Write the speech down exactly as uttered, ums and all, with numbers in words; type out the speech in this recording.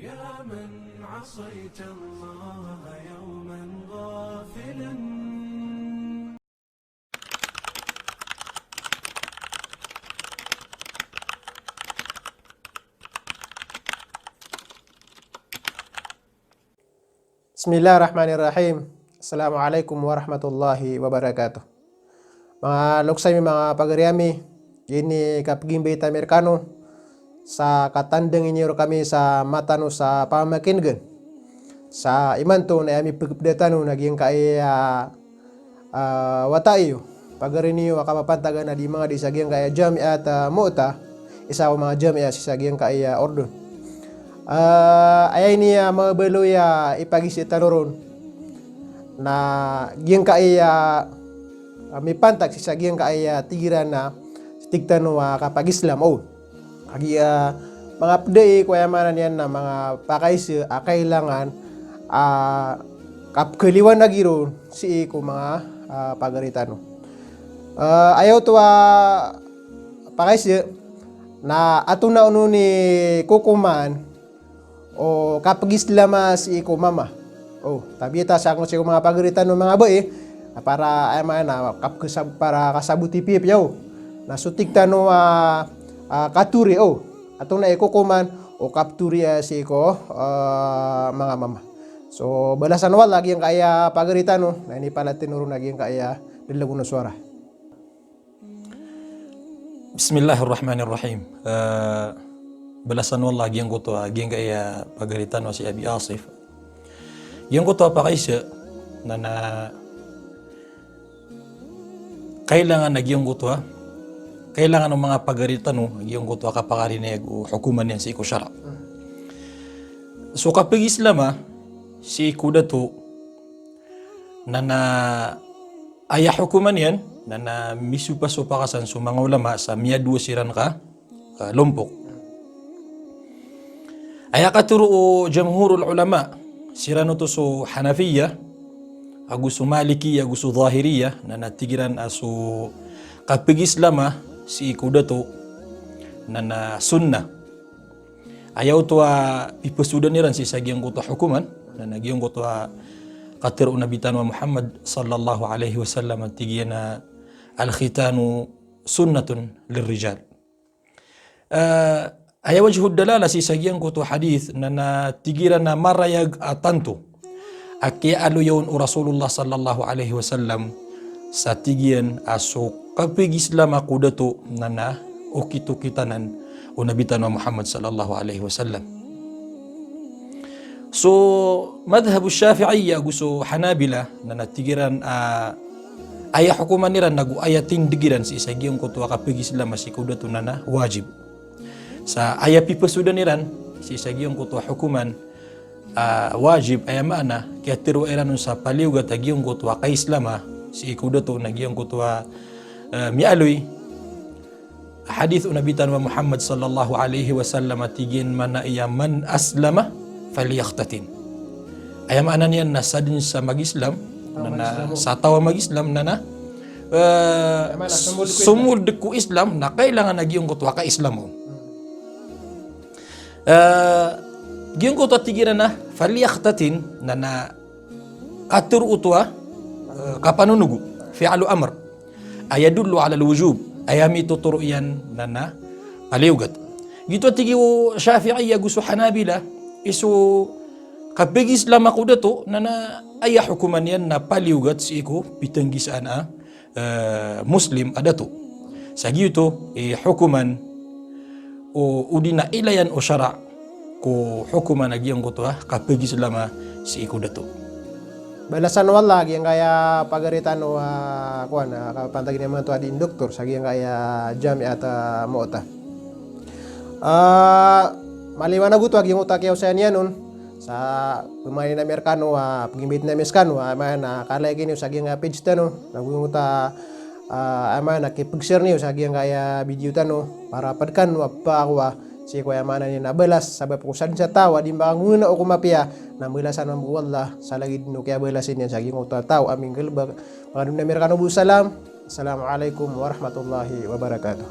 يا من عصيت الله يوما غافلا. Bismillahirrahmanirrahim. Assalamu alaikum warahmatullahi wabarakatuh. Manga loks ami, manga pagari ami, giya i kapagimbayta ami rekano sa katandang iyo rekami sa mata tano sa pamamakinegen. Sa imanto na aya mipegepeda tano na giyangkaya ah, wata iyo, pagari niyo a kapapantagan a di mangadi sa giyangkaya Jamiat, ah, Mu'ta, isa ko manga jamiat sii sa giyangkaya Urdun. Ah, aya ini a mabaloy a ipagizaan tano ron na giyangkaya, ah, mipantag sii sa giyangkaya tig iran a tig tano a kapag-Islam, o. Kagiya manga ped ko aya maana niyan na manga pakaiza a kailangan a kapekaliwanagi ron sii ko manga, ah, pagari tano. Ah, aya oto a pakaiza na antonaa on i kokoman o kapag-Islam sii ko mama. O, tabiya ta sa ko sii ko manga pagari tano manga bai, para aya maana kapekesab-, para kasaboti piyapiya, o. Na so tig tano a, ah, kathori, o. Antonaa i kokoman o kathori a sii ko, ah, manga mama. So balasan o Allah giyangkaya pagari tano na inipalati niyo ron a giyangkaya dalagon o sowara. Bismillahirrahmanirrahim. Eh, balasan o Allah giyangkoto a, giyangkaya pagari tano a si Abi Asif. Giyangkoto a pakaiza na, na kailangan a giyangkoto a, kailangan o manga pagari tano a giyangkoto a kapakarineg o hokoman iyan sii ko shara. So kapag-Islam a sii ko dato na, na aya hokoman iyan na, na misopasopa ka san so manga ulama sa miyadowa siran ka, ah, lompok. Aya katharo o jamhurul ulama, siran oto so Hanafiya, ago so Malikiya, ago so Zahiriya, na, na tig iran a so kapag-Islam a sii ko dato na, na sunnah. Aya oto a pipesodan iran sii sa giyangkoto a hokoman, na, na giyangkoto a katharo o Nabi tano a Muhammad sallallahu alaihi wasallam a tig iyan a, "Al-khitanu sunnatun lirrijal." Eh, aya wajhud dalala sii sa giyangkoto a hadith na, na tig iran a marayag a tanto a kiyaaloya on o Rasulullah sallallahu alaihi wasallam sa tig iyan a so kapag-Islam a ko dato na, na okit-okit anan o Nabi tano a Muhammad sallallahu alaihi wasallam. So madhhab o Shafi'iyya ago so Hanabila na, na tig iran a aya hokoman iran ago aya tindeg iran sii sa giyangkoto a kapag-Islam a sii ko dato na, na wajib. Sa aya pipesodan iran sii sa giyangkoto a hokoman, ah, wajib, aya maana, kiyatharo iran on sa paliyogat a giyangkoto a ka-Islam a sii ko dato na giyangkoto a, eh, miyaaloy a hadith o Nabi tano a Muhammad sallallahu alaihi wasallam a tig iyan, maana iyan, "Man aslama falyakhtatin." Aya maana niyan na sadn sa mag-Islam, na, na, sa taw a mag-Islam na, na, eh, somold ko Islam, na kailangan a giyangkoto a ka-Islam on. Eh, giyangkoto a tig iran a falyakhtatin na, na katharo oto a, eh, kapanonogo, fi'lu amr. Aya yadullu alal wujub, aya mitotoro iyan na, na paliyogat. Giyoto a tig o Shafi'iyya ago so Hanabila, i so kapag-Islam a ko dato na, na aya hokoman iyan na paliyogat sii ko pitanggisaan a, eh, Muslim a dato. Sa giyoto i hokoman o, odi na ilayan o shara ko hokoman a giyangkoto a kapag-Islam a sii ko dato. Balasan o Allah giyangkaya pagari tano a, kowan, a kapantag iyan imanto a di doktor sa giyangkaya Jamiat, ah, Mu'ta. Ah, maliwanag oto a giyangkoto a kiyaosaya niyan on sa pemanin ami rekano a pegimbayt ami sekano a, aya maana, ka-like niyo sa giyangkaya page tano, na giyangkoto a, ah, aya maana, kipeg-share niyo sa giyangkaya video tano, para ped kano a pepakowa sii ko, aya maana niyan, a balas, sabap ko sadn sa taw a di makanggonanao ko mapiya na mbalasan mambo o Allah sa lagid o kiyabalas iyan sa giyangkoto a taw a minggalebek. Manga doon ami rekano bo salam. Assalamu alaikum warahmatullahi wabarakatuh.